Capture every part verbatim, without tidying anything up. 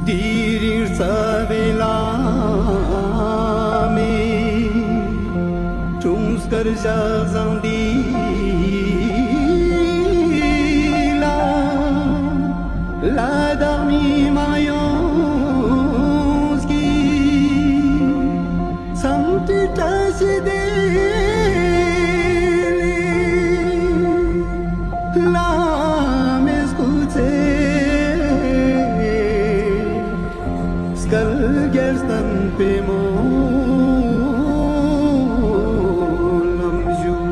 དེ་རིང་རྩ་བའི་བླ་མའི་འཁྲུངས་སྐར་ཞག་བཟང་འདི་ལ། ལ་དྭགས་མི་མང་ཡོངས་ཀྱིས་འཚམས་འདྲི་བཀྲ་ཤིས་བདེ་ལེགས། བླ་མའི་སྐུ་ཚེ་བསྐལ་བརྒྱར་བརྟན་པའི་སྨོན་ལམ་ཞུ།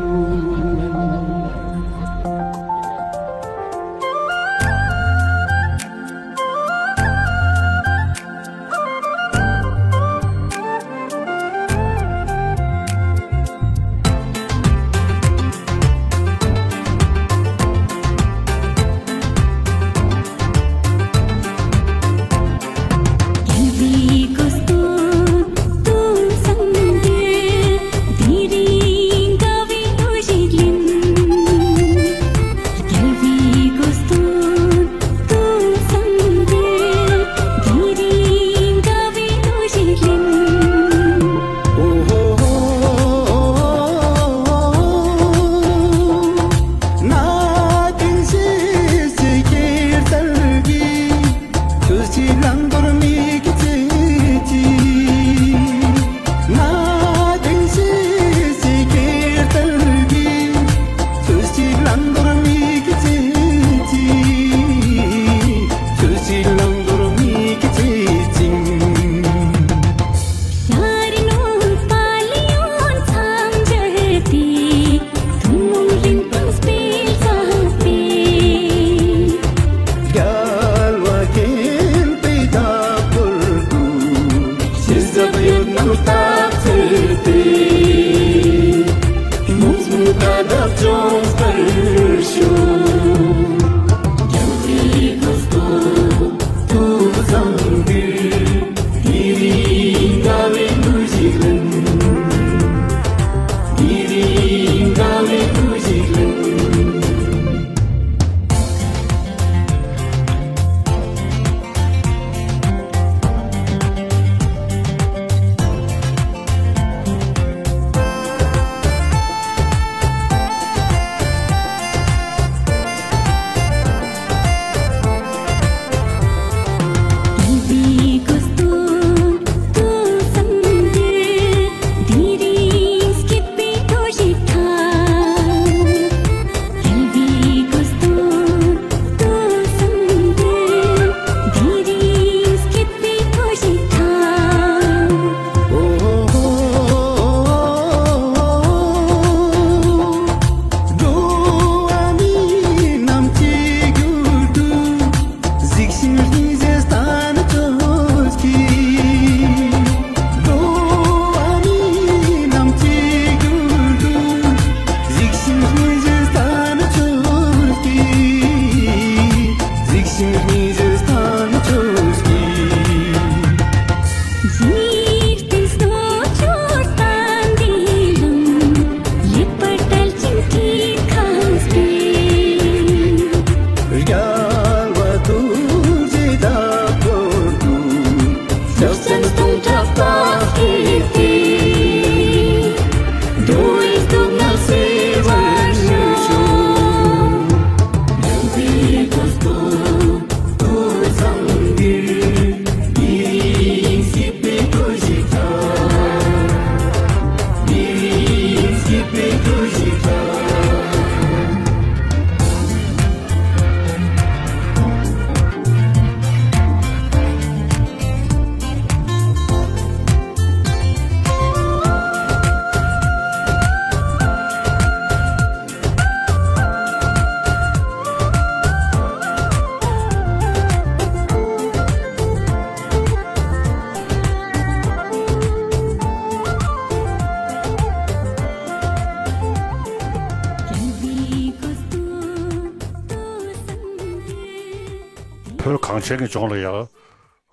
གངས་ཅན་གྱི་ལྗོངས་ལ་ཡང་།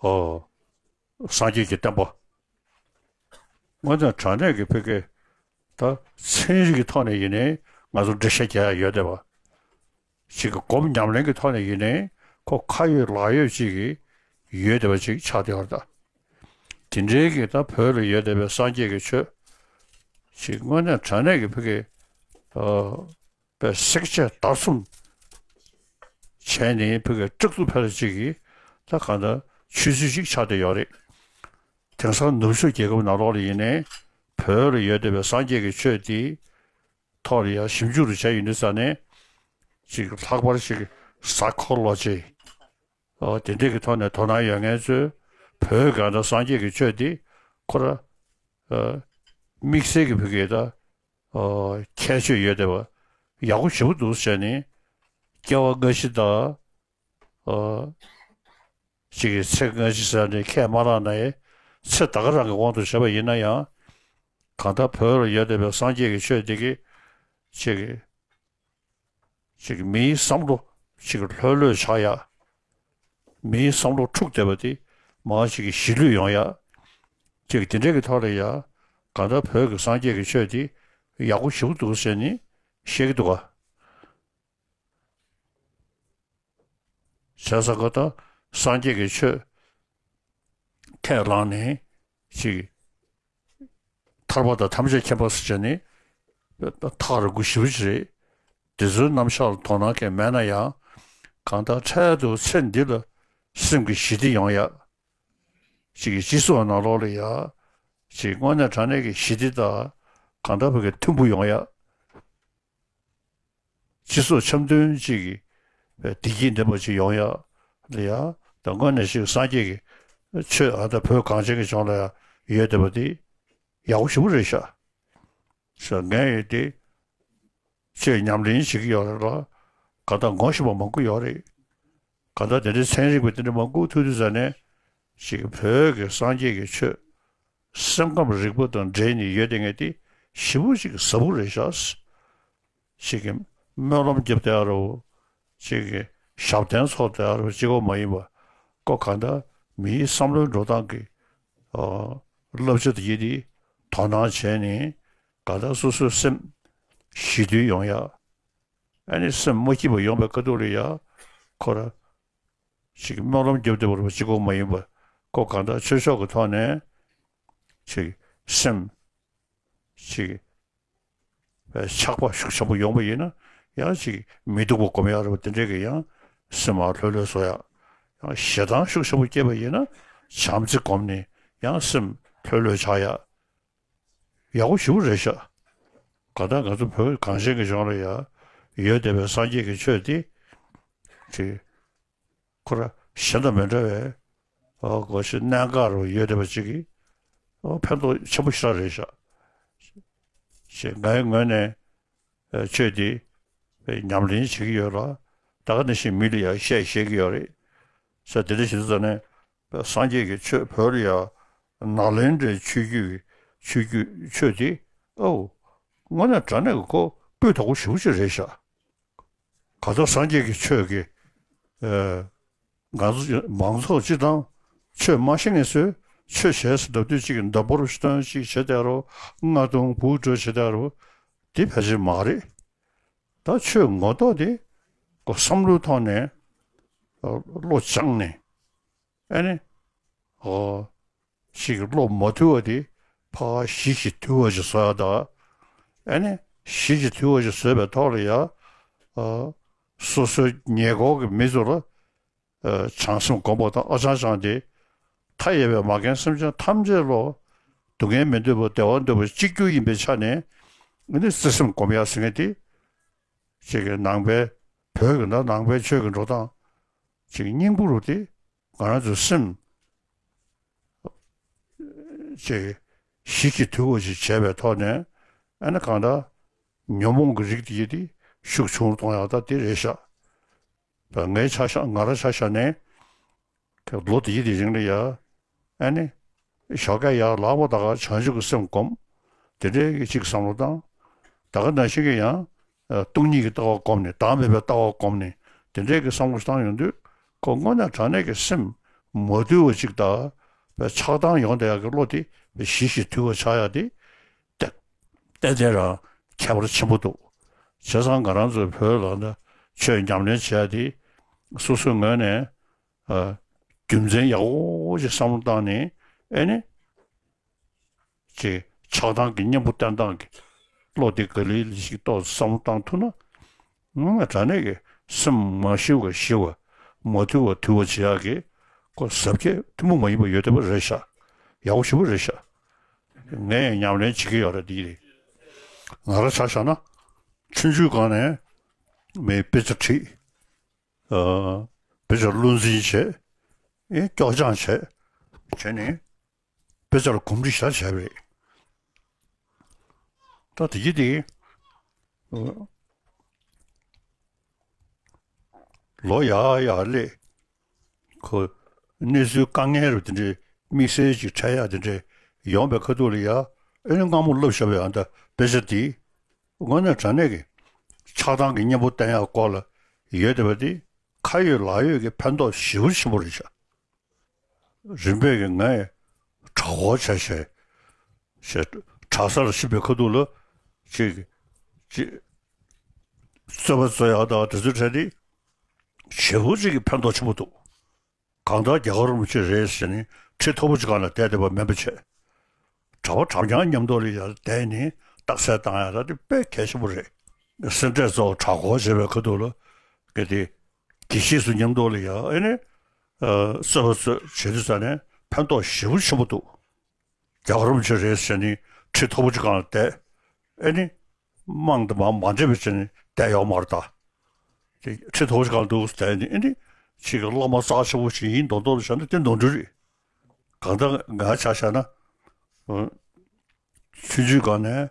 ཨོ། སངས་རྒྱས་ཀྱི་བསྟན་པ། དངོས་གནས་དྲང་གནས་ཀྱི་ཕ་གི། ད་ཚན་རིག་གི་ཐོག་ནས་ཡིན་ནའི་ང་ཚོ་འགྲེལ་བཤད་རྒྱག་ཡ་ཡོད་བསྡད་པ། ཅིག་གི་སྒོམ་ཉམས་ལེན་གྱི་ཐོག་ནས་ཡིན་ནའི་ཁོ་ཁ་ཡོད་ལག་ཡོད་ཅིག་གི་ཡོད་བསྡད་པ་ཅིག་ཆགས་བསྡད་ཡོད་རེད་ད། དེ་འདྲའི་གི་ད་བོད་ལ་ཡོད་བསྡད་པའི་སངས་རྒྱས་ཀྱི་ཆོས་ཅིག་དངོས་གནས་དྲང་གནས་ཀྱི་ཕ་གི། ཨ། པའི་བསྲེག་བཅད་བརྡར་གསུམ་བྱས་ནས་ཕ་གི་སྐྲག་སྡུག་འཕེལ་བ་ཅིག་གིས་ད་གང་ལྟར་ཆོས་ཚུལ་ཅིག་ཆགས་བསྡད་ཡོད་རེད། དེང་སང་ནུབ་ཕྱོགས་རྒྱལ་ཁབ་ནང་ལོགས་ལ་ཡིན་ནའི་བོད་ལ་ཡོད་བསྡད་པའི་སངས་རྒྱས་ཀྱི་ཆོས་དེའི་ཐོག་ལ་ཡང་ཞིབ་འཇུག་རུ་བྱས་ཡོང་དུས་ཙང་ནས་ཅིག་ལྷག་པར་ཅིག་ས་ཁོ་ལོ་ཇི། ཨོ། དེ་འདྲས་ཀྱི་ཐོག་ནས་དོ་སྣང་ཡོད་མཁན་ཚོས་བོད་གང་ལྟར་སངས་རྒྱས་ཀྱི་ཆོས་འདི་ཁོ་ར། ཨ། དམིགས་བསལ་གྱི་བོད་སྐད་དང་། ཨོ། ཁྱད་ཆོས་ཡོད་བསྡད་པ་ཡག་པོ་ཞེ་པོ་འདུག་ཟེར་ནས་སྐྱེ་བ་སྔ་ཕྱི་དང་། ཨོ། ཅིག་གི་ཚེ་སྔ་ཕྱི་ཟེར་ནས་ཁས་མ་བླངས་ན་ཡང་ཚེ་ད་ག་རང་གི་དབང་དུ་བྱས་པ་ཡིན་ན་ཡང་། གང་ལྟར་བོད་ལ་ཡོད་བསྡད་པའི་སངས་རྒྱས་ཀྱི་ཆོས་འདི་གི་ཅིག་གི་ཅིག་མིའི་བསམ་བློ་ཅིག་ལྷོད་ལྷོད་ཆགས་ཡ། མིའི་བསམ་བློ་འཁྲུག་བསྡད་པ་དེ་མར་ཅིག་གི་ཞི་ལྷོད་ཡོང་ཡ། ཅིག་དེ་འདྲའི་གི་ཐོག་ལ་ཡ། གང་ལྟར་བོད་ཀྱི་སངས་རྒྱས་ཀྱི་ཆོས་དེ་ཡག་པོ་ཞེ་པོ་འདུག་ཟེར་ནས་བཤད་ཀྱི་འདུག་ག། བྱས་ཙང་ཁོ་ད་སངས་རྒྱས་ཀྱི་ཆོས་ཁས་བླངས་ནས་ཅིག་ཐར་པ་དང་ཐམས་ཅད་མཁྱེན་པ་ཟེར་བྱས་ནས་ཐག་རིང་པོ་ཞེ་པོ་ཅིག་རེད། དེ་ཚོའི་རྣམ་གཞག་ལ་དོ་སྣང་གང་མེད་ན་ཡང་། གང་ལྟར་འཕྲལ་དུ་ཚེ་འདི་ལ་སེམས་ཀྱི་ཞི་བདེ་ཡོང་ཡ། ཅིག་གི་སྤྱི་ཚོགས་ནང་ལོགས་ལ་ཡ། ཅིག་དངོས་གནས་དྲང་གནས་ཀྱི་ཞི་བདེ་དང་། གང་ལྟར་བོད་ཀྱི་མཐུན་པོ་ཡོང་ཡ། སྤྱི་ཚོགས་འཆམ་མཐུན་ཅིག་གི་བདེ་སྐྱིད་ལྡན་པ་ཅིག་ཡོང་ཡ་ལ་ཡ། ད་དངོས་གནས་ཤིག་སངས་རྒྱས་ཀྱི་ཆོས་ཨ་ད་བོད་གངས་ཅན་གྱི་ལྗོངས་ལ་ཡ་ཡོད་བསྡད་པ་དེ་ཡག་པོ་ཞེ་པོ་རེད་ཤག་ཟེར་ངས་ཡོད་དེ། ཆོས་ཉམས་ལེན་བྱེད་ཀྱི་ཡོད་རེད་ལ། གང་ལྟར་ངོ་ཤེས་པ་མང་པོ་ཡོད་རེད། གང་ལྟར་དེ་འདྲའི་ཚན་རིག་པ་དེ་འདྲ་མང་པོ་ཐུག་དུས་ཙ་ནས་ཅིག་བོད་ཀྱི་སངས་རྒྱས་ཀྱི་ཆོས་སེམས་ཁམས་རིག་པ་དང་འབྲེལ་ནས་ཡོད་བསྡད་མཁན་དེ་ཞེ་པོ་ཅིག་ཟབ་པོ་རེད་ཤག་ཅིག་གི་སྨོན་ལམ་རྒྱབ་བསྡད་ཡ་རོ། ཅིག་གི་ཞབས་བརྟན་ཚོགས་བསྡད་ཡ་རོ་གཅིག་པོ་མ་ཡིན་པ། ཁོ་གང་ལྟར་མིའི་བསམ་བློའི་འགྲོ་སྟངས་ཀྱི་ཨ་བསླབ་བྱ་དེ་ཡིན་དེ་དོ་སྣང་བྱས་ནས་གང་ལྟར་སོ་སོའི་སེམས་ཞི་དུལ་ཡོང་ཡ། ཨ་ནི་སེམས་མ་སྐྱིད་པ་ཡོང་པའི་ཁ་ཐུག་ལ་ཡ་ཁོ་ར་ཅིག་སྨོན་ལམ་རྒྱབ་བསྡད་པ་རོ་གཅིག་པོ་མ་ཡིན་པ། ཁོ་གང་ལྟར་ཆོས་ཕྱོགས་ཀྱི་ཐོག་ནས་ཅིག་སེམས་ཅིག་ཆགས་པ་ཤུགས་ཆེན་པོ་ཡོང་པ་ཡིན་ན་ཡང་ཅིག་མི་སྡུག་པ་སྒོམ་ཡག་རེད་པ། དེ་འདྲའི་གི་ཡང་སེམས་མ་ལྷོད་ལྷོད་བཟོ་ཡག། ཡང་ཞེ་སྡང་ཤུགས་ཆེན་པོ་སྐྱེས་པ་ཡིན་ན་བྱམས་བརྩེ་སྒོམ་ནས་ཡང་སེམས་ལྷོད་ལྷོད་ཆགས་ཡག། ཡག་པོ་ཞེ་པོ་རེད་ཤག་གང་ལྟར་ང་ཚོ་བོད་གངས་ཅན་གྱི་ལྗོངས་ལ་ཡ་ཡོད་བསྡད་པའི་སངས་རྒྱས་ཀྱི་ཆོས་དེ་ཅིག་ཁོ་ར་གཞན་དང་མི་འདྲ་བའི་ཨོ་གོ་ཤེས་གནད་འགག་རུ་ཡོད་བསྡད་པ་ཅིག་གིས་ཨོ་ཕན་ཐོགས་ཆེན་པོ་ཞེ་དྲག་རེད་ཤག་ཅེས་ངའི་ངོས་ནས་ཨ་ཆོས་འདི་ཉམས་ལེན་བྱེད་ཀྱི་ཡོད་ལ། ད་ག་ནང་བཞིན་མི་ལ་ཡང་བཤད་ཤེས་ཀྱི་ཡོད་རེད། ས་དེ་འདྲ་ཞིག་ཙམ་ནས་སངས་རྒྱས་ཀྱི་ཆོས་བོད་ལ་ཡང་ནཱ་ལེནྡྲའི་ཆོས་བརྒྱུད་ཆོས་བརྒྱུད་ཆོས་འདི་ཨོ་དངོས་གནས་དྲང་གནས་ཀྱི་ཁོ་སྤུས་དག་པོ་ཞེ་པོ་ཅིག་རེད་ཤག་གང་ལྟར་སངས་རྒྱས་ཀྱི་ཆོས་ཀྱི་ཨ་ང་ཚོ་མང་ཚོགས་སྤྱི་དང་ཆོས་མ་ཤེས་མཁན་ཚོས་ཆོས་བྱས་ཟེར་ལབ་དུས་གཅིག་གི་འདམ་བུར་སྟོན་ཅིག་བྱེད་དེ་རོ། རྔ་རྡུང་བུ་འགྲོ་བྱེད་དེ་རོ། དེ་ཕལ་ཆེར་མ་རེད། ད་ཆོས་ངོ་ཐོག་དེ་ཁོ་བསམ་བློའི་ཐོག་ནས་བློ་སྦྱངས་ནས་ཨ་ནི་ཨོ་ཞིག་བློ་མ་དུལ་བ་དེ་ཕར་ཞི་ཞིང་དུལ་བ་ཞིག་བཟོ་ཡ་ད། ཨ་ནི་ཞི་ཞིང་དུལ་བ་ཞིག་བཟོས་པའི་ཐོག་ལ་ཡ་ཨོ་སོ་སོའི་ཉེ་འཁོར་གྱི་མི་ཚོ་ལ་ཨ་བྱང་སེམས་སྒོམ་པ་དང་ཨ་ཅང་ཅང་དེ་མཐའ་ཡས་པའི་མ་རྒན་སེམས་ཅན་ཐམས་ཅད་ལོ་སྡུག་བསྔལ་མི་འདོད་པ་བདེ་བ་འདོད་པ་གཅིག་གྱུར་ཡིན་པའི་ཆ་ནས་ཨ་ནི་བརྩེ་སེམས་སྒོམ་ཡ་ཟེར་མཁན་དེ་ཅིག་གི་ནང་པའི་བོད་ཀྱི་ནང་ནང་པའི་ཆོས་ཀྱི་འགྲོ་སྟངས་ཅིག་སྙིང་པོ་རུ་དེ་ང་རང་ཚོའི་སེམས་ཅིག་ཞི་ཞིང་དུལ་བ་ཞིག་བྱས་པའི་ཐོག་ནས་ཨ་ནི་གང་ལྟར་ཉོན་མོངས་ཀྱི་རིགས་དེ་ཡི་དེ་ཤུགས་ཆུང་རུ་གཏོང་ཡག་ད་དེ་རེད་ཤག་ངའི་ཆ་བཞག་ང་རང་ཆ་བཞག་ནས་ལོ་དེ་ཡི་དེ་རིང་ལ་ཡ་ཨ་ནི་ཞོགས་ཀས་ཡར་ལངས་པ་ད་ག་བྱང་ཆུབ་ཀྱི་སེམས་སྒོམ། དེ་འདྲའི་གི་ཅིག་བསམ་བློ་བཏང་། ད་ག་ནང་བཞིན་གྱི་ཡང་སྟོང་ཉིད་ཀྱི་ལྟ་བ་སྒོམ་ནས་བདག་མེད་པའི་ལྟ་བ་སྒོམ་ནས་དེ་འདྲའི་གི་བསམ་བློ་བཏང་ཡོང་དུས་ ཁོ་དངོས་གནས་དྲང་གནས་ཀྱི་སེམས་མ་དུལ་བ་ཅིག་དང་། ཆགས་སྡང་ཡོང་བསྡད་ཡག་གི་བློ་དེ་ཞི་ཞིང་དུལ་བ་ཆགས་ཡག་དེ་ཏན་ཏན་རང་ཁྱད་པར་ཆེན་པོ་འདུག་བྱས་ཙང་ང་རང་ཚོའི་བོད་ལ་ན་ཆོས་ཉམས་ལེན་བྱེད་ཡག་དེ་སོ་སོའི་ངོས་ནས་ཨ་རྒྱུ་མཚན་ཡག་པོ་ཞིག་བསམ་བློ་བཏང་ནས། ཨེ་ནི། ཅེས་ཆགས་སྡང་གི་གཉེན་པོ་བསྟེན་སྟངས་ཀྱི་བློ་དེ་ག་ལེ་ལེ་ཞིག་ཏོག་ཙམ་བསམ་བློ་བཏང་ཐུབ་ན། ང་དྲང་གནས་ཀྱི་སེམས་མ་ཞི་བ་ཞི་བ། མ་དུལ་བ་དུལ་བ་བྱེད་ཡག་གི་ཁོ་གཟབ་རྒྱས་ཐུན་མོང་མ་ཡིན་པ་ཡོད་བསྡད་པ་རེད་ཤག་ཡག་པོ་ཞེ་པོ་རེད་ཤག་ངས་ཡང་ཉམས་ལེན་བྱེད་ཀྱི་ཡོད་རེད། འདི་རེད། ང་རང་ཆ་བཞག་ན། ཆུང་ཆུང་སྒང་ནས་མིའི་དཔེ་ཆ་ཁྲིད། ཨ། དཔེ་ཆ་བློ་འཛིན་བྱས། ཨེ། སྐྱོར་སྦྱང་བྱས། བྱས་ནས། དཔེ་ཆ་ལ་གོམས་འདྲིས་ཞེ་དྲག་བྱས་པ་རེད། ད་དེ་གི་དེ། ལོ་ཡར་ཡར་སླེབས། ཁོ་གནས་ཚུལ་དཀའ་ངལ་རུ་དེ་འདྲའི་དམིགས་བསལ་ཅིག་འཕྲད་ཡག་དེ་འདྲའི་ཡོང་པའི་ཁ་ཐུག་ལ་ཡ། ཨེ་ནི་སྔ་མོ་བསླབས་བཞག་པའི་ཨ་ད་དཔེ་ཆ་དེ་དངོས་གནས་དྲང་གནས་ཀྱི་ཆགས་སྡང་གི་གཉེན་པོ་བསྟེན་ཡག་སྐོར་ལ་ཡོད་བསྡད་པ་དེ་ཁ་ཡོད་ལག་ཡོད་ཀྱི་ཕན་ཐོགས་ཞེ་པོ་ཆེན་པོ་རེད་ཤག་རིམ་པས་ཀྱི་ངས་གྲྭ་སྐོར་བྱས་བྱས། བྱས། གྲྭ་སར་ཕྱིན་པའི་ཁ་ཐུག་ལ་ཅིག་ཅིག་རྩོད་པ་རྩོད་ཡག་དང་དེ་ཚོའི་གྲས་དེ་ཞེ་པོ་ཅིག་གི་ཕན་ཐོགས་ཆེན་པོ་འདུག་གང་ལྟར་རྒྱལ་བ་རིན་པོ་ཆེ་རེད་ཟེར་ནས་ཁྲི་མཐོ་པོ་ཅིག་སྒང་ལ་བསྡད་བསྡད་པ་མིན་པ་བྱས། གྲྭ་པ་གྲྭ་རྐྱང་མཉམ་དུ་ལ་ཡར་བསྡད་ནས་རྟགས་གསལ་བཏང་ཡག་ད་དེ་དཔེ་གལ་ཆེན་པོ་རེད། སེ་འབྲས་གཙོ་བོ་གྲྭ་སྐོར་བྱས་པའི་ཁ་ཐུག་ལ་གལ་ཏེ་དགེ་བཤེས་ཚོ་མཉམ་དུ་ལ་ཡར་ཨེ་ནི་རྩོད་པ་རྩོད་བྱེད་དུས་ཙ་ནས་ཕན་ཐོགས་ཞེ་པོ་ཆེན་པོ་འདུག་རྒྱལ་བ་རིན་པོ་ཆེ་རེད་ཟེར་ནས་ཁྲི་མཐོ་པོ་ཅིག་སྒང་ལ་བསྡད། ཨེ་ནི། དམངས་དང་མ་མ་འདྲེས་པ་བྱས་ནས་བསྡད་ཡོད་མ་རེད་ད། དེ་ཁྲི་མཐོ་པོ་ཅིག་སྒང་ལ་འདུག་བསྡད་ནས་ཨེ་ནི། ཅིག་གི་བླ་མ་རྩ་ཆེན་པོ་ཞིག་ཡིན་མདོག་མདོག་ལ་བྱས་ན་དེ་ནོར་འཁྲུལ་རེད། གང་ལྟར་ང་ཆ་བཞག་ན། ཆུང་ཆུང་སྒང་ནས་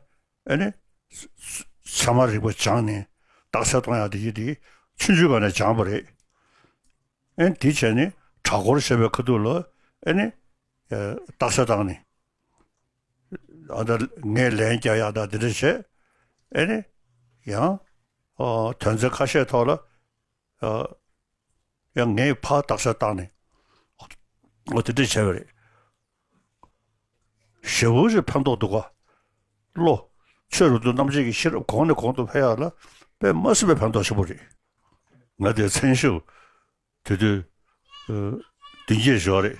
ཨེ་ནི། ཚད་མ་རིག་པ་སྦྱངས་ནས་རྟགས་གསལ་གཏོང་ཡག་དེ་ཡིན་དེ་ཆུང་ཆུང་སྒང་ནས་སྦྱངས་པ་རེད། ཨེ་དེ་བྱས་ནས་གྲྭ་སྐོར་བྱས་པའི་ཁ་ཐུག་ལ་ཨེ་ནི། རྟགས་གསལ་བཏང་ནས། ཨ་ད་ངས་ལན་རྒྱག་ཡག་དང་དེ་འདྲ་བྱས། ཨེ་ནི། ཡང་། ཨ། དོན་ཚན་ཁ་ཤས་ཐོག་ལ། ཨ། ཡང་ངས་ཕར་རྟགས་གསལ་བཏང་ནས། ཨོ་དེ་འདྲ་བྱས་པ་རེད། ཞེ་པོ་ཅིག་ཕན་ཐོགས་འདུག་ག་བློ། ཆོས་རབ་ཏུ་རྣམ་འབྱེད་ཀྱི་ཤེས་རབ་གོང་ནས་གོང་དུ་འཕེལ་ཡག་ལ་དཔེ་མ་སྲིད་པའི་ཕན་ཐོགས་ཆེན་པོ་རེད། ང་དེ་མཚན་ཞབས་དེ་དུས། ཨ། བདུན་བརྒྱད་ཞོག་རེད།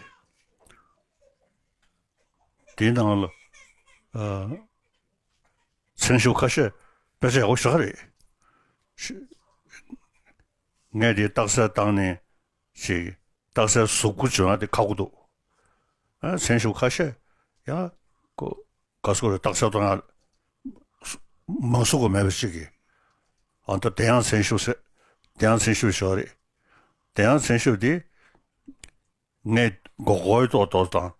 དེའི་ནང་ལ། ཨ། མཚན་ཞབས་ཁ་ཤས་དཔེ་ཆ་ཡག་པོ་ཞེ་དྲག་རེད། ཤི། ངས་དེ་རྟགས་གསལ་བཏང་ནས་ཅིག་རྟགས་གསལ་གཟུགས་པོ་བྱུང་ན་དེ་ཁག་པོ་འདུག་ཨ། མཚན་ཞབས་ཁ་ཤས་ཡང་ཁོ་ག་སོ་རེ་རྟགས་གསལ་གཏོང་ཡག་མང་སུ་གོ་མེད་པ་ཞིག་གིས། ཨ་ད་དེ་ཡང་མཚན་ཞབས་ཟེར། དེ་ཡང་མཚན་ཞབས་ཞོག་རེད། དེ་ཡང་མཚན་ཞབས་དེ། ངས་མགོ་སྐོར་ཏོག་ཏོག་དང་།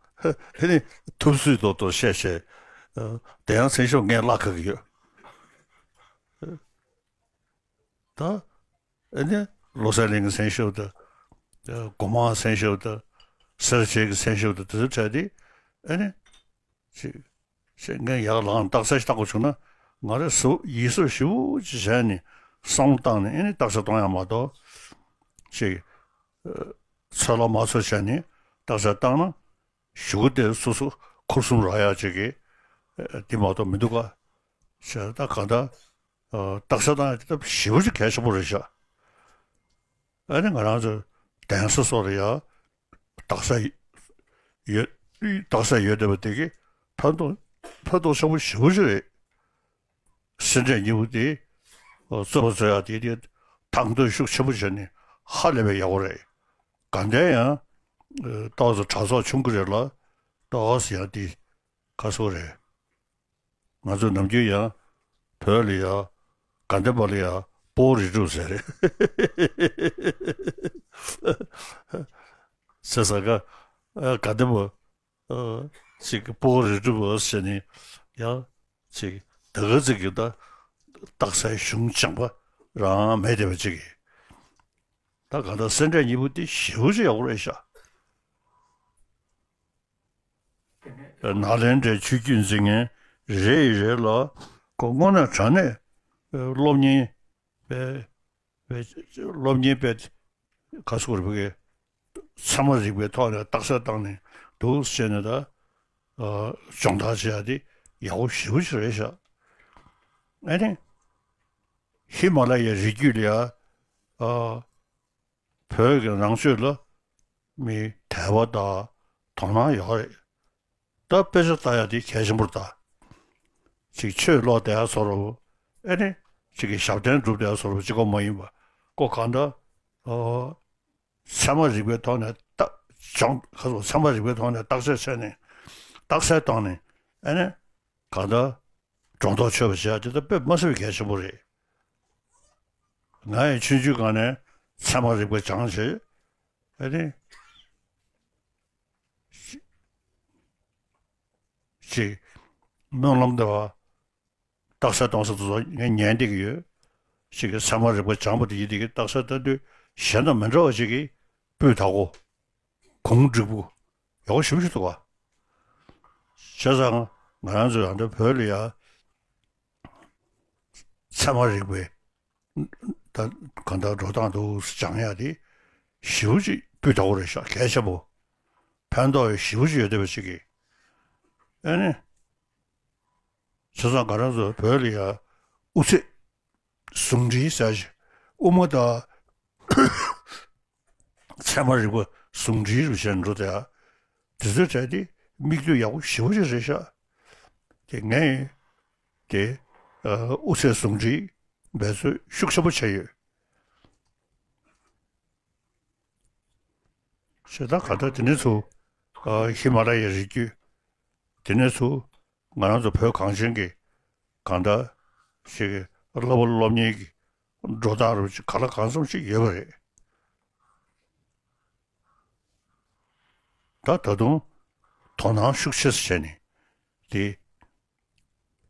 ཨེ་ནི། ཐུབ་ཚོད་ཏོག་ཏོག་བཤད་བཤད། ཨ། དེ་ཡང་མཚན་ཞབས་ངས་བརླག་ག་གི་ཡོད། ད། ཨེ་ནི། བློ་གསལ་གླིང་གི་མཚན་ཞབས་དང་། ཨ། སྒོ་མང་མཚན་ཞབས་དང་། སེར་བྱེས་ཀྱི་མཚན་ཞབས་དང་དེ་ཚོ་བྲལ་ཏེ། ཨེ་ནི། ཅིག་ཅིག་ངས་ཡར་ལངས་རྟགས་གསལ་ཞིག་བཏང་དགོས་བྱུང་ན། ང་རང་གཟབ། ཡིད་གཟབ་ཞེ་པོ་ཅིག་བྱས་ནས་བསམ་བློ་བཏང་ནས་ཨེ་ནི་རྟགས་གསལ་གཏོང་ཡག་མ་གཏོགས། ཅིག་ཨ། ཚོད་ལ་མ་ཚོད་བྱས་ནས་རྟགས་གསལ་བཏང་ན། གཞུག་གུ་དེ་སོ་སོ་འཁོར་གསུམ་རག་ཡག་ཅིག་གི། ཨ། དེ་མ་གཏོགས་མི་འདུག་ག་ཞེས། ད་གང་ལྟར། ཨ། རྟགས་གསལ་བཏང་ཡག་དེ་ད་ཞེ་པོ་ཅིག་གལ་ཆེན་པོ་རེད་ཤག་ཨ་ནི་ང་རང་ཚོ་གདན་ས་སོགས་ལ་ཡང་རྟགས་གསལ་ཡོད། རྟགས་གསལ་ཡོད་བསྡད་པ་དེ་གིས་ཕན་ཐོགས། ཕན་ཐོགས་ཆེན་པོ་ཞེ་པོ་ཅིག་རེད། སེ་འབྲས་གཉིས་པོ་དེ། རྩོད་པ་རྩོད་ཡག་དེ་དེ་དང་དོད་ཤུགས་ཆེན་པོ་བྱས་ནས་ཧ་ལས་པའི་ཡག་པོ་རེད། དགའ་ལྡན་ཡང་ཏོག་ཙམ་གྲྭ་ཚོགས་ཆུང་གི་རེད་ལ། ཏོག་ཙམ་ཡང་དེ་ཁ་སོ་རེད། ང་ཚོ་ནམ་རྒྱུན་ཡང་བོད་ལ་ཡང་དགའ་ལྡན་པ་ལ་ཡང་སྤོ་བོ་རིགས་དྲུག་ཟེར་རེད། ཟེར་ས་ག་ཨ། དགའ་ལྡན་པ། ཨ། ཅིག་སྤོ་བོ་རིགས་དྲུག་ཟེར་ནས་ཡང་ཅིག་ད་ག་ཅིག་གི་ད་རྟགས་གསལ་གཞུང་སྦྱངས་པ་རང་མེད་བསྡད་པ་ཅིག་གིས། ད་གང་ལྟར་སེ་འབྲས་གཉིས་པོ་དེ་ཞེ་པོ་ཅིག་ཡག་པོ་རེད་ཤག་ནཱ་ལེནྡྲའི་ཆོས་བརྒྱུད་འཛིན་མཁན་རེ་ཡི་རེ་ལ་ཁོ་དངོས་གནས་དྲང་གནས་སློབ་གཉེར་དཔེ་དཔེ་སློབ་གཉེར་དཔེ་ག་ཟེར་དགོས་རེད། བོད་སྐད་ ཚད་མ་རིག་པའི་ཐོག་ནས་རྟགས་གསལ་བཏང་ནས་འདུག་ཟེར་ནས་ད་སྦྱོང་བརྡར་བྱེད་ཡ་དེ་ཡག་པོ་ཞེ་པོ་ཅིག་རེད་ཤག་ཨ་ནི། ཧི་མ་ལ་ཡའི་རི་རྒྱུད་ལ་ཡ། ཨ། བོད་ཀྱི་ནང་ཆོས་ལ་མི་དད་པ་དང་དོ་སྣང་ཡོད་རེད། ད་དཔེ་ཆ་ལྟ་ཡ་དེ་གལ་ཆེན་པོ་རེད་ད། ཅིག་ཆོས་ཀློག་བསྡད་ཡ་བཟོ་འདྲ་བོ། ཨེ་ནི། ཅིག་གི་ཞབས་བརྟན་སྒྲུབ་བསྡད་ཡ་བཟོ་འདྲ་བོ་ཅིག་ཀོ་མ་ཡིན་པ། ཀོ་གང་ལྟར། ཨོ། ཚད་མ་རིག་པའི་ཐོག་ནས་རྟགས་སྦྱོང་། ཁ་སོ། ཚད་མ་རིག་པའི་ཐོག་ནས་རྟགས་གསལ་བྱས་ནས། རྟགས་གསལ་བཏང་ནས། ཨེ་ནི། གང་ལྟར། སྒྲོ་འདོགས་ཆོད་པ་བྱེད་ཡ་དེ་ད་དཔེ་མ་སྲིད་པའི་གལ་ཆེན་པོ་རེད། ང་ཡང་ཆུང་ཆུང་སྒང་ནས་ཚད་མ་རིག་པ་སྦྱངས་བྱས། ཨ་ནི། ཅིག་སྨོན་ལམ་འདེབས་པ། རྟགས་གསལ་གཏོང་ས་དེ་ཚོ་ངས་ཉན་བསྡད་ཀྱི་ཡོད། ཅིག་གི་ཚད་མ་རིག་པ་སྦྱངས་པ་དེ་ཡིན་དེ་གི་རྟགས་གསལ་བཏང་དུས་གཞན་དང་མི་འདྲ་བ་ཅིག་གི་སྤུས་དག་པོ། གུང་འགྲིག་པོ། ཡག་པོ་ཞེ་པོ་ཅིག་འདུག་ག་བྱས་ཙང་ང་རང་ཚོ་ཡང་འདི་བོད་ལ་ཡ། ཚད་མ་རིག་པའི། ད་གང་ལྟར་འགྲོ་སྟངས་འདུག་སྦྱང་ཡ་དེ་ཞེ་པོ་ཅིག་སྤུས་དག་པོ་རེད་ཤག་གལ་ཆེན་པོ། ཕན་ཐོགས་ཞེ་པོ་ཅིག་ཡོད་བསྡད་པ་ཅིག་གིས། ཨ་ནི། བྱས་ཙང་ང་རང་ཚོ་བོད་ལ་ཡ་དབུ་ཚད་ཟུང་འབྲེལ་ཟེར་ཞིག་དབུ་མ་དང་། ཚད་མ་རིག་པ་ཟུང་འབྲེལ་རུ་བྱས་འགྲོ་དེ། དེ་ཚོའི་གྲས་དེ་མིག་ལྟོས་ཡག་པོ་ཞེ་པོ་ཅིག་རེད་ཤག་དེ་ངས་དེ་ཨ་དབུ་ཚད་ཟུང་འབྲེལ་འབད་རྩོལ་ཤུགས་ཆེན་པོ་བྱས་ཡོད། བྱས་ཙང་གང་ལྟར་དེ་ནས་ཚུར་ཨ་ཧི་མ་ལ་ཡའི་རི་རྒྱུད། དེ་ནས་ཚུར་ང་རང་ཚོ་བོད་གངས་ཅན་གྱི་གང་ལྟར་ཞིག་གི་བསླབ་པ་སློབ་གཉེར་གྱི་འགྲོ་སྟངས་རུ་ཅིག་ག་ལ་གང་འཚམ་ཞིག་ཡོད་པ་རེད། ད་ད་དུང་དོ་སྣང་ཤུགས་ཆེ་ཙམ་བྱས་ནས་དེ་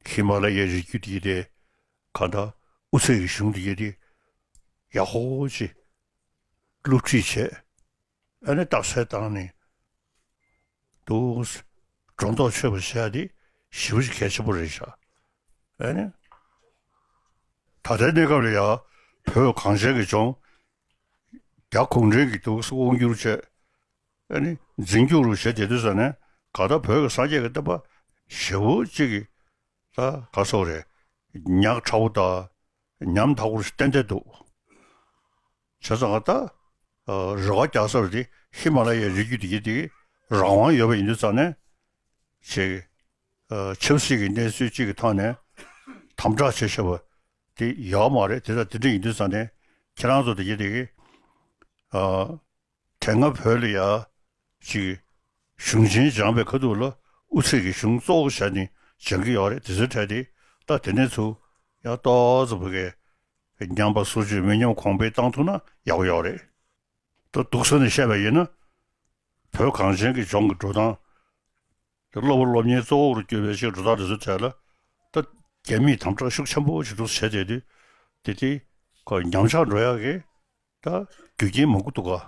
ཧི་མ་ལ་ཡའི་རི་རྒྱུད་དེ་དེ་གང་ལྟར་དབུ་ཚད་ཀྱི་གཞུང་དེ་དེ་ཡག་པོ་ཅིག་སློབ་ཁྲིད་བྱས། ཨ་ནི་རྟགས་གསལ་བཏང་ནས་འདུག་སྒྲོ་འདོགས་ཆོད་པ་བྱས་ཏེ་ཞེ་པོ་ཅིག་གལ་ཆེན་པོ་རེད་ཤག་ཨ་ནི། ད་ལྟའི་གནས་སྐབས་ལ་ཡང་བོད་གངས་ཅན་གྱི་ལྗོངས་རྒྱ་གུང་ཁྲན་གྱིས་འདུག་དབང་བསྒྱུར་བྱས། ཨ་ནི་འཛིན་སྐྱོང་རུ་བྱས་བསྡད་དུས་ཙ་ནས་གང་ལྟར་བོད་ཀྱི་སངས་རྒྱས་ཀྱི་བསྟན་པ་ཞེ་པོ་ཅིག་གི་ད་ག་སོགས་རེད། ཉག་ཕྲ་བོ་དང་ཉམ་ཐག་པོ་ཞིག་ཏན་ཏན་འདུག་བྱས་ཙང་ད། ཨ། རེ་བ་རྒྱག་ས་རེད་དེ་ཧི་མ་ལ་ཡའི་རི་རྒྱུད་དེ་གི་དེ་རང་དབང་ཡོད་པ་ཡིན་དུས་ཙང་ནས། ཅིག་ཨ། ཆབ་སྲིད་ཀྱི་གནས་ཚུལ་གཅིག་གི་ཐོག་ནས་དམ་དྲག་བྱེད་ཤེས་པ་དེ་ཡོད་མ་རེད། དེ་ལྟར་དེ་འདྲ་ཡིན་དུས་ཙང་ནས་ཁྱེད་རང་ཚོ་དེ་གི་དེ་གི་ཨ། དེ་སྔ་བོད་ལ་ཡ་ཅིག་གཞུང་ཆེན་སྦྱངས་པའི་ཁ་ཐུག་ལ་དབུ་ཚད་ཀྱི་གཞུང་གཙོ་བོ་བྱས་ནས་སྦྱང་གི་ཡོད་རེད། དེ་ཚོའི་གྲས་དེ་ད་དེ་ནས་ཚུར་ཡང་ཏོག་ཙམ་བོད་སྐད་ཉམས་པ་སོར་ཆུད་མི་ཉམས་གོང་འཕེལ་བཏང་ཐུབ་ན་ཡག་པོ་ཡོད་རེད། ད་སྡུག་ས་ནས་བཤད་པ་ཡིན་ན། བོད་གངས་ཅན་གྱི་ལྗོངས་ཀྱི་འགྲོ་སྟངས་དེ་སློབ་པ་སློབ་གཉེར་གཙོ་བོ་རུ་གྱུར་པའི་ཕྱིར་འགྲོ་སྟངས་དེ་ཚོའི་གྲས་ལ་ད་རྒྱ་མིས་དམ་དྲག་ཤུགས་ཆེན་པོ་ཞིག་འདུག་བྱས་བསྡད་དུས་དེ་དེ་ཁོ་ཉམས་ཆག་འགྲོ་ཡག་གི་ད་རྒྱུ་རྐྱེན་མང་པོ་འདུག་ག་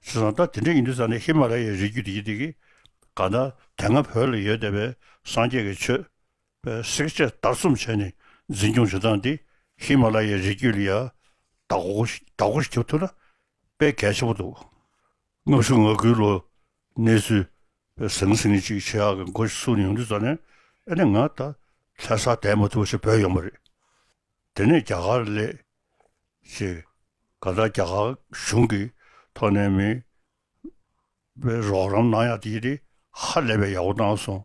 བྱས་ཙང་ད་དེ་འདྲ་ཡིན་དུས་ཙང་ནས་ཧི་མ་ལ་ཡའི་རི་རྒྱུད་དེ་གི་དེ་གི་གང་ལྟར་དེ་སྔ་བོད་ལ་ཡོད་བསྡད་པའི་སངས་རྒྱས་ཀྱི་ཆོས་པའི་བསྲེག་བཅད་བརྡར་གསུམ་བྱས་ནས་འཛིན་སྐྱོང་བྱེད་སྟངས་དེ་ཧི་མ་ལ་ཡའི་རི་རྒྱུད་ལ་ཡ་བདག་པོ་བདག་པོ་ཞིག་རྒྱབ་ཐུབ་ན་དཔེ་གལ་ཆེན་པོ་འདུག་ལྔ་བཅུ་ང་དགུའི་ལོ་གནས་ཚུལ་པའི་ཟང་ཟིང་ཅིག་བྱེད་ཡག་གི་འགོ་ཞིག་ཚུགས་ནས་ཡོང་དུས་ཙང་ནས་ཨ་ནི་ང་ད་ལྷ་སར་བསྡད་མ་ཐུབ་པ་ཞིག་བོད་ཡོང་པ་རེད། དེ་ནས་རྒྱ་གར་སླེབས། ཅེས། གང་ལྟར་རྒྱ་གར་གཞུང་གི་ཐོག་ནས་མི་བའི་རོགས་རམ་གནང་ཡག་དེ་དེ་ཧ་ལས་པའི་ཡག་པོ་གནང་སོང་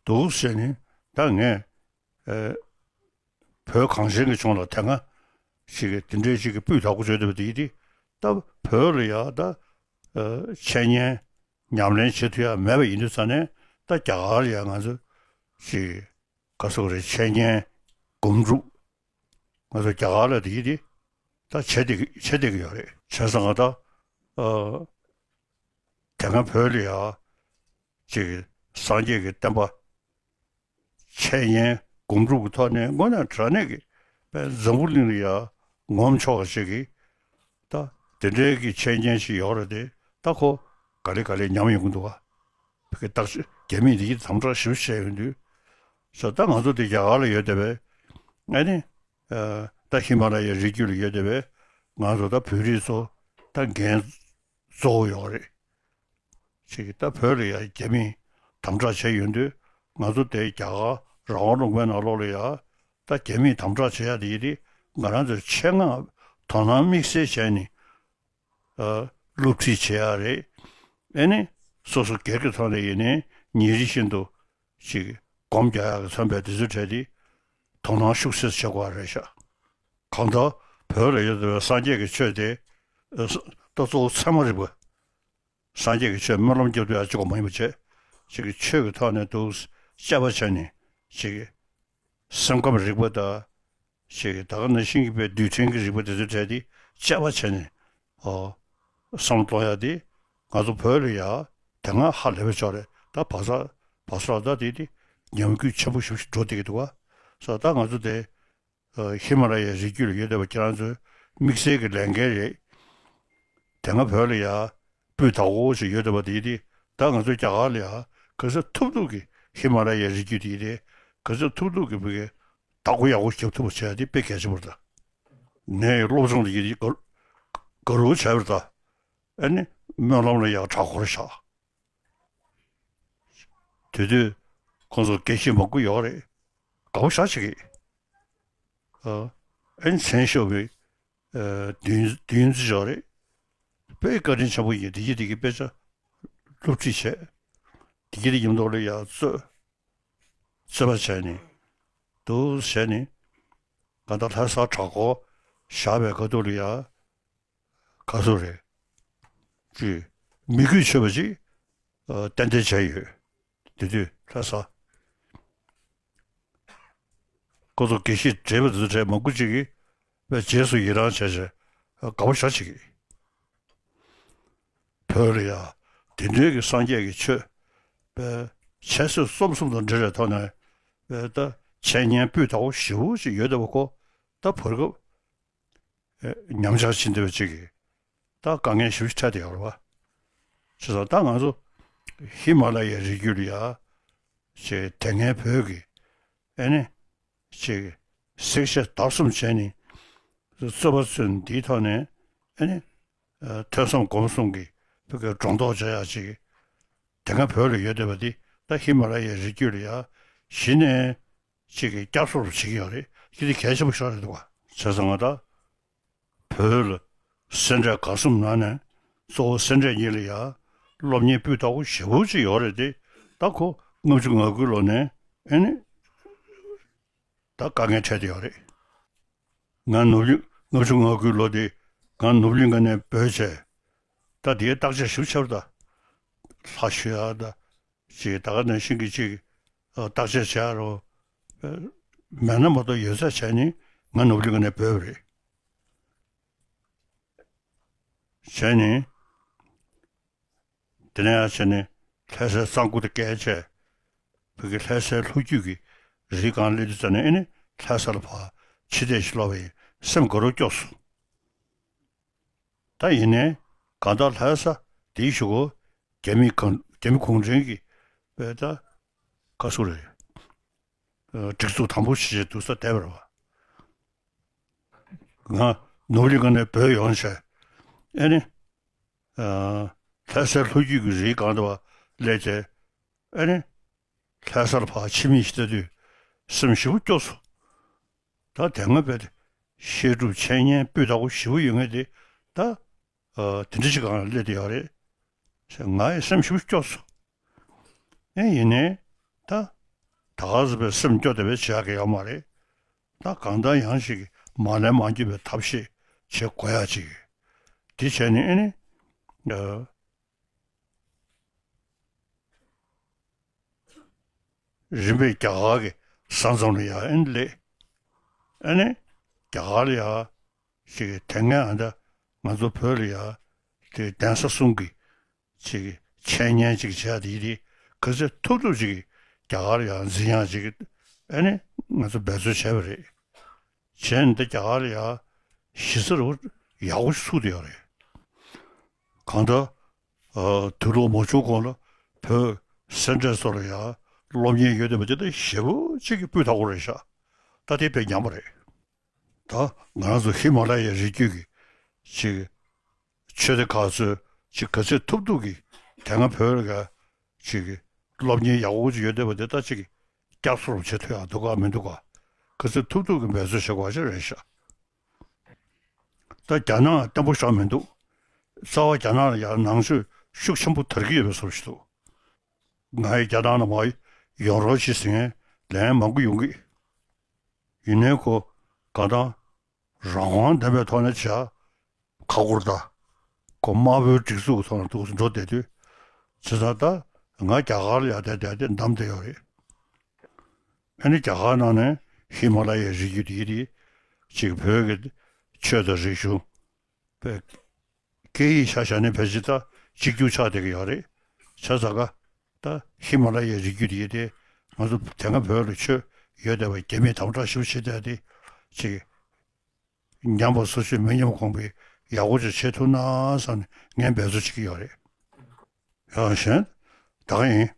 འདུག་ཟེར་ནས་ད་ངས་ཨེ་བོད་གངས་ཅན་གྱི་ལྗོངས་ལ་དེ་སྔ་ཞིག་གི་དེ་འདྲའི་ཞིག་གི་སྤུས་དག་པོ་བརྗོད་བསྡད་པ་དེ་དེ་ད་བོད་ལ་ཡག་ད་ཨེ་འཆད་ཉན་ཉམས་ལེན་བྱེད་ཐུབ་ཡག་མེད་པ་ཡིན་དུས་ཙང་ནས་ད་རྒྱ་གར་ལ་ཡག་ང་ཚོ་ཞིག་ག་སོགས་རེད། འཆད་ཉན་སྒོམ་སྒྲུབ། ང་ཚོ་རྒྱ་གར་ལ་དེ་ཡིན་དེ་ད་བྱེད་བསྡད་ཀྱི་བྱེད་བསྡད་ཀྱི་ཡོད་རེད། བྱས་ཙང་ང་ད་ཨ་དེ་སྔ་བོད་ལ་ཡ་ཅིག་སངས་རྒྱས་ཀྱི་བསྟན་པ་འཆད་ཉན་སྒོམ་སྒྲུབ་ཀྱི་ཐོག་ནས་དངོས་གནས་དྲང་གནས་ཀྱི་དཔེ་འཛམ་བུ་གླིང་ལ་ཡ་ངོམ་ཆོག་པ་ཞིག་གི་ད་དེ་འདྲའི་གི་འཆད་ཉན་ཞིག་ཡོད་རེད་དེ་ད་ཁོ་ག་ལེ་ག་ལེ་ཉམས་ཡོང་གི་འདུག་བ། བོད་ཀྱི་བརྟག་དཔྱད་རྒྱ་མིས་འདི་ཡིན་དམ་དྲག་ཞིབ་བཤད་ཡོང་དུས། ས་ད་ང་ཚོ་དེ་རྒྱ་གར་ལ་ཡོད་བསྡད་པས་ཨ་ནི་ད་ཧི་མ་ལ་ཡའི་རི་རྒྱུད་ལ་ཡོད་བསྡད་པས་ང་ཚོ་ད་བོད་རིགས་ཚོ་ད་འགན་གཙོ་བོ་ཡོད་རེད། ཅིག་ད་བོད་ལ་ཡ་རྒྱ་མིས་དམ་དྲག་བྱས་ཡོང་དུས། ང་ཚོ་དེ་རྒྱ་གར་རང་དབང་ལུང་པའི་ནང་ལོགས་ལ་ཡ་ད་རྒྱ་མིས་དམ་དྲག་བྱེད་ཡ་དེ་ཡིན་དེ། ང་རང་ཚོའི་ཆེད་མངགས་དོ་སྣང་དམིགས་བསལ་བྱས་ནས་ཨ་སློབ་ཁྲིད་བྱེད་ཡ་རེད། ཨེ་ནི་སོ་སོ་སྒེར་གྱི་ཐོག་ནས་ཡིན་ནའི་ཉིན་རེ་བཞིན་དུ་ཅིག་སྒོམ་རྒྱག་ཡ་གི་བསམ་པའི་དེ་ཚོའི་གྲས་དེ་དོ་སྣང་ཤུགས་ཆེ་བྱེད་དགོས་པ་རེད་ཤག་གང་ལྟར་བོད་ལ་ཡོད་པའི་སངས་རྒྱས་ཀྱི་ཆོས་དེ་ཨ་ད་གཙོ་བོ་ཚད་མ་རིག་པ། སངས་རྒྱས་ཀྱི་ཆོས་སྨོན་ལམ་རྒྱབ་དུས་ཡང་གཅིག་པ་མ་ཡིན་པ་བྱས། ཅིག་གི་ཆོས་ཀྱི་ཐོག་ནས་འདུག་དཔྱད་པ་བྱས་ནས་ཅིག་གི་སེམས་ཁམས་རིག་པ་དང་། ཅིག་གི་ད་ག་ནང་བཞིན་གྱི་པའི་རྡུལ་ཕྲན་གྱི་རིག་པ་དེ་ཚོའི་གྲས་དེ་དཔྱད་པ་བྱས་ནས་ཨོ་བསམ་བློ་གཏོང་ཡ་དེ་ང་ཚོ་བོད་ལ་ཡ་དེ་སྔ་ཧ་ལས་པའི་ཕྱོགས་རེད། ད་བ་ས་བ་ས་ལ་ད་དེ་དེ་ཉམས་རྒུད་ཆེན་པོ་ཞིག་འགྲོ་བསྡད་ཀྱི་འདུག་བ། སོ་ད་ང་ཚོ་དེ། ཨ་ཧི་མ་ལ་ཡའི་རི་རྒྱུད་ལ་ཡོད་བསྡད་པ་ཁྱེད་རང་ཚོའི་དམིགས་བསལ་གྱི་ལས་འགན་རེད། དེ་སྔ་བོད་ལ་ཡ་སྤུས་དག་པོ་ཞིག་ཡོད་བསྡད་པ་དེ་ཡིན་དེ། ད་ང་ཚོ་རྒྱ་གར་ལ་ཡ་ག་ཚོད་ཐུབ་ཐུབ་ཀྱིས་ཧི་མ་ལ་ཡའི་རི་རྒྱུད་དེ་ཡིན་དེ། ག་ཚོད་ཐུབ་ཐུབ་ཀྱིས་བོད་ཀྱི་བདག་པོ་ཡག་པོ་རྒྱབ་ཐུབ་པ་བྱས་དེ་དཔེ་གལ་ཆེན་པོ་རེད་ད། ངའི་སློབ་སྦྱོང་དེ་ཡིན་དེ་དགའ་དགའ་རབ་བྱས་པ་རེད་ད། ཨ་ནི་སྨོན་ལམ་ལ་ཡ་གྲྭ་སྐོར་བཞག་དེ་དུས་ཁོང་ཚོ་དགེ་བཤེས་མང་པོ་ཡོད་རེད། དགའ་པོ་ཞེ་དྲག་བྱེད་ཀྱི། ཨ་ཨེ་མཚན་ཤོར་བའི་ཨ་དུས་དུས་ཚོད་ཞིག་རེད། དཔེ་བཀའ་དྲིན་ཆེན་པོ་ཡིན། དེ་གྱིས་དེ་གི་དཔེ་ཆ་སློབ་ཁྲིད་བྱས། དེ་གྱིས་དེ་ཡིན་མདོག་ལ་ཡ་རྩོད་རྩོད་པ་བྱས་ནས་འདུག་བྱས་ནས། གང་ལྟར་ལྷ་ས་གྲྭ་སྐོར་བཞག་པའི་ཁ་ཐུག་ལ་ཡ། ག་ཚོད་རེད། ཅེས་མི་གུས་ཆོད་པ་ཅིག་ཨ་ཏན་ཏན་བྱས་ཡོད། དེ་དུས་ལྷ་ས་ཁོ་ཚོ་དགེ་བཤེས་བགྲེས་པ་དེ་ཚོ་གྲས་མང་པོ་ཅིག་གིས་བས་རྗེས་སུ་ཡི་རང་བྱས་བྱས་དགའ་པོ་ཞེ་དྲག་བྱེད་ཀྱི། བོད་ལ་ཡ་དེ་འདྲའི་གི་སངས་རྒྱས་ཀྱི་ཆོས་བས་འཆད་རྩོད་རྩོམ་གསུམ་དང་འབྲེལ་བའི་ཐོག་ནས་བས་ད་འཆད་ཉན་སྤུས་དག་པོ་ཞེ་པོ་ཅིག་ཡོད་བསྡད་པ་ཁོ། ད་བར་སྐབས་ཨེ་ཉམས་ཆག་ཕྱིན་བསྡད་པ་ཅིག་གིས་ད་དཀའ་ངལ་ཞེ་པོ་ཅིག་འཕྲད་བསྡད་ཡོད་རེད་བ། བྱས་ཙང་ད་ང་ཚོ་ཧི་མ་ལ་ཡའི་རི་རྒྱུད་ལ་ཡ་ཅིག་དེ་སྔའི་བོད་ཀྱི་ཨེ་ནི་ཅིག་བསྲེག་བཅད་བརྡར་གསུམ་བྱས་ནས་རྩོད་པ་རྩོད་ནས་འདིའི་ཐོག་ནས་ཨེ་ནི་ཨ་ཐོས་བསམ་སྒོམ་གསུམ་གྱི་བོད་ཀྱི་སྒྲོ་འདོགས་བཅད་ཡག་ཅིག་དེ་སྔ་བོད་ལ་ཡོད་བསྡད་པ་འདི་ད་ཧི་མ་ལ་ཡའི་རི་རྒྱུད་ལ་ཡ་གཞི་ནས་ཅིག་གིས་བསྐྱར་གསོ་རུ་བྱེད་ཀྱི་ཡོད་རེད། ཅི་སྟེ་གལ་ཆེན་པོ་ཞིག་རེད་འདུག་བ། བྱས་ཙང་ང་ད་བོད་ལ་སེ་འབྲས་དགའ་གསུམ་ནང་ནས་གཙོ་བོ་སེ་འབྲས་གཉིས་ལ་ཡ་སློབ་གཉེར་སྤུས་དག་པོ་ཞེ་པོ་ཅིག་ཡོད་རེད་དེ། ད་ཁོ་ལྔ་བཅུ་ང་དགུའི་ལོ་ནས་ཨེ་ནི་ད་དཀའ་ངལ་འཕྲད་བསྡད་ཡོད་རེད། ང་ནོར་གླིང་ལྔ་བཅུ་ང་དགུའི་ལོ་དེ་ང་ནོར་གླིང་ཁ་ནས་བྲོས་བྱས། ད་དེའི་བརྟག་དཔྱད་ཞིབ་ཆེ་བ་ད་ལྷ་ཞུ་ཡག་ད་ཅིག་ད་ག་ནང་བཞིན་གྱི་ཅིག་བརྟག་དཔྱད་བྱེད་ཡག་རོ། མེད་ན་མ་གཏོགས་ཡོད་ཚད་བྱས་ནས་ང་ནོར་གླིང་ཁ་ནས་བྲོས་པ་རེད། བྱས་ནས། དེ་ནས་ཡང་བྱས་ནས་ལྷ་སའི་གཙང་པོ་དེ་བརྒལ་བྱས། བོད་ཀྱི་ལྷ་སའི་ལྷོ་རྒྱུད་ཀྱི་རི་སྒང་སླེབས་དུས་ཙམ་ནས་ཨེ་ནི་ལྷ་ས་ལ་ཕར་ཕྱིར་ལྟ་ཞིག་སློག་པ་ཡིན། སེམས་དགའ་རབ་སྐྱོ་སོང་། ད་ཡིན་ནའི་གང་ལྟར་ལྷ་ས་དེའི་གཞུག་གུ་རྒྱ་མི་གང་རྒྱ་མི་གུང་ཁྲན་གྱི་བས་ད་ག་ཚོད་རེད། སྒྲིག་འཛུགས་དམ་པོ་ཞིག་བྱས་འདུག་ས་བསྡད་པ་རེད་བ། ང་ནོར་གླིང་ཁ་ནས་བྲོས་ཡོང་བྱས། ཨེ་ནི། ལྷ་སའི་ལྷོ་རྒྱུད་ཀྱི་རིའི་སྒང་དུ་བ་སླེབས་བྱས། ཨེ་ནི། ལྷ་སར་ཕར་ཕྱི་མིག་ཅིག་ལྟ་དུས་སེམས་ཞེ་པོ་སྐྱོ་སོང་། ད་དེ་སྔ་བས་བཤད་སྒྲུབ་འཆད་ཉན་སྤུས་དག་པོ་ཞེ་པོ་ཡོད་མཁན་དེ་ད་དེ་འདྲ་ཞིག་སྒང་ལ་སླེབས་བསྡད་ཡོད་རེད་ཟེར་ང་ཡི་སེམས་ཞེ་པོ་སྐྱོ་སོང་། ཨེ་ཡིན་ནའི་ད་ད་ག་ཟེ་བའི་སེམས་སྐྱོ་བསྡད་པའི་བྱེད་ཡག་གི་ཡོད་མ་རེད། ད་གང་ལྟར་ཡང་ཞིག་མ་ལན་མ་འགྱུར་བའི་ཐབས་ཤེས་བྱེད་དགོས་ཡག་ཅིག་དེ་བྱས་ནས་ཨེ་ནི། རིམ་པས་རྒྱ་གར་གྱི་ས་མཚམས་ལ་ཡར་ཨེ་ནི་སླེབས། ཨེ་ནི་རྒྱ་གར་ལ་ཡར་ཅིག་དེ་སྔ་ཨ་ད་ང་ཚོ་བོད་ལ་ཡར་དེ་གདན་ས་གསུམ་གྱི་ཅིག་འཆད་ཉན་ཅིག་བྱས་དེ་དེ་ག་ཚོད་ཐུབ་ཐུབ་ཅིག་རྒྱ་གར་ལ་ཡར་འཛིན་ཡག་ཅིག་ཨེ་ནི་ང་ཚོ་འབད་རྩོལ་བྱས་པ་རེད། བྱས་ནས་འདི་རྒྱ་གར་ལ་ཡ་གཞི་རྩ་ཡག་པོ་ཞིག་ཚུགས་བསྡད་ཡོད་རེད། གང་ལྟར། ཨ་དུས་ལོག་མ་བྱུང་གོང་ལ་བོད་སེ་འབྲས་ཚོ་ལ་ཡ་སློབ་གཉེར་ཡོད་བསྡད་པ་དེ་ད་ཞེ་པོ་ཅིག་གི་སྤུས་དག་པོ་རེད་ཤག་ད་དེ་དཔེ་ཉམས་པ་རེད། ད་ང་རང་ཚོ་ཧི་མ་ལ་ཡའི་རི་རྒྱུད་ཀྱི་ཅིག་ཆོས་སྡེ་ཁག་ཚོས་ཅིག་ག་ཚོད་ཐུབ་ཐུབ་ཀྱིས་ དེ་སྔ་བོད་ལ་ཅིག་སློབ་གཉེར་ཡག་པོ་ཅིག་ཡོད་བསྡད་པ་དེ་ད་ཅིག་བསྐྱར་གསོ་བྱེད་ཐུབ་ཡག་འདུག་ག་མི་འདུག་ག། ག་ཚོད་ཐུབ་ཐུབ་ཀྱི་འབད་རྩོལ་བྱེད་དགོས་ཅིག་རེད་ཤག། ད་རྒྱ་ནག་བརྟན་པོ་ཞིག་མི་འདུག། རྩ་བ་རྒྱ་ནག་ལ་ཡང་ནང་ཆོས་ཤུགས་ཆེན་པོ་དར་གྱི་ཡོད་པའི་བཟོ་ཞིག་འདུག། ང་ཡི་རྒྱ་ནག་ལ་མར་ཡོང་རོགས་བྱེད་ཟེར་མཁན་ལན་མང་པོ་ཡོང་གི། ཡིན་ནའི་ཁོ་གང་ལྟར་རང་དབང་ལྡན་པའི་ཐོག་ནས་བྱ་ཁ་སྐོར་དང་། ཁོ་དམར་པོའི་སྒྲིག་འཛུགས་ཐོག་ནས་འདུག་འགྲོ་བསྡད་དུས། བྱས་ཙང་ད་ང་རྒྱ་གར་ལ་ཡར་བསྡད་བསྡད་དེ་བདམས་བསྡད་ཡོད་རེད། ཨ་ནི་རྒྱ་གར་ནང་ནས་ཧི་མ་ལ་ཡའི་རི་རྒྱུད་དེ་དེ་ཅིག་བོད་ཀྱི་ཆོས་དང་རིག་གཞུང་། བོད་སྐད་ཡིག་ཆ་བཞག་ནས་ཕལ་ཆེར་ད་གཅིག་གྱུར་ཆགས་བསྡད་ཀྱི་ཡོད་རེད། བྱས་ཙང་ཀ་ད་ཧི་མ་ལ་ཡའི་རི་རྒྱུད་དེ་དེ་ང་ཚོ་དེ་སྔ་བོད་ལ་ཆོས་ཡོད་བསྡད་པ་རྒྱ་མིས་དམ་དྲག་ཞེ་པོ་བྱེད་བསྡད་དེ་ཅིག་ཉམས་པ་སོར་ཆུད་མི་ཉམས་གོང་འཕེལ་ཡག་པོ་ཅིག་བྱེད་ཐུབ་ན་བསམ་ནས་ངས་འབད་རྩོལ་བྱེད་ཀྱི་ཡོད་རེད། ཡང་གཞན་ད་ག་ཡིན།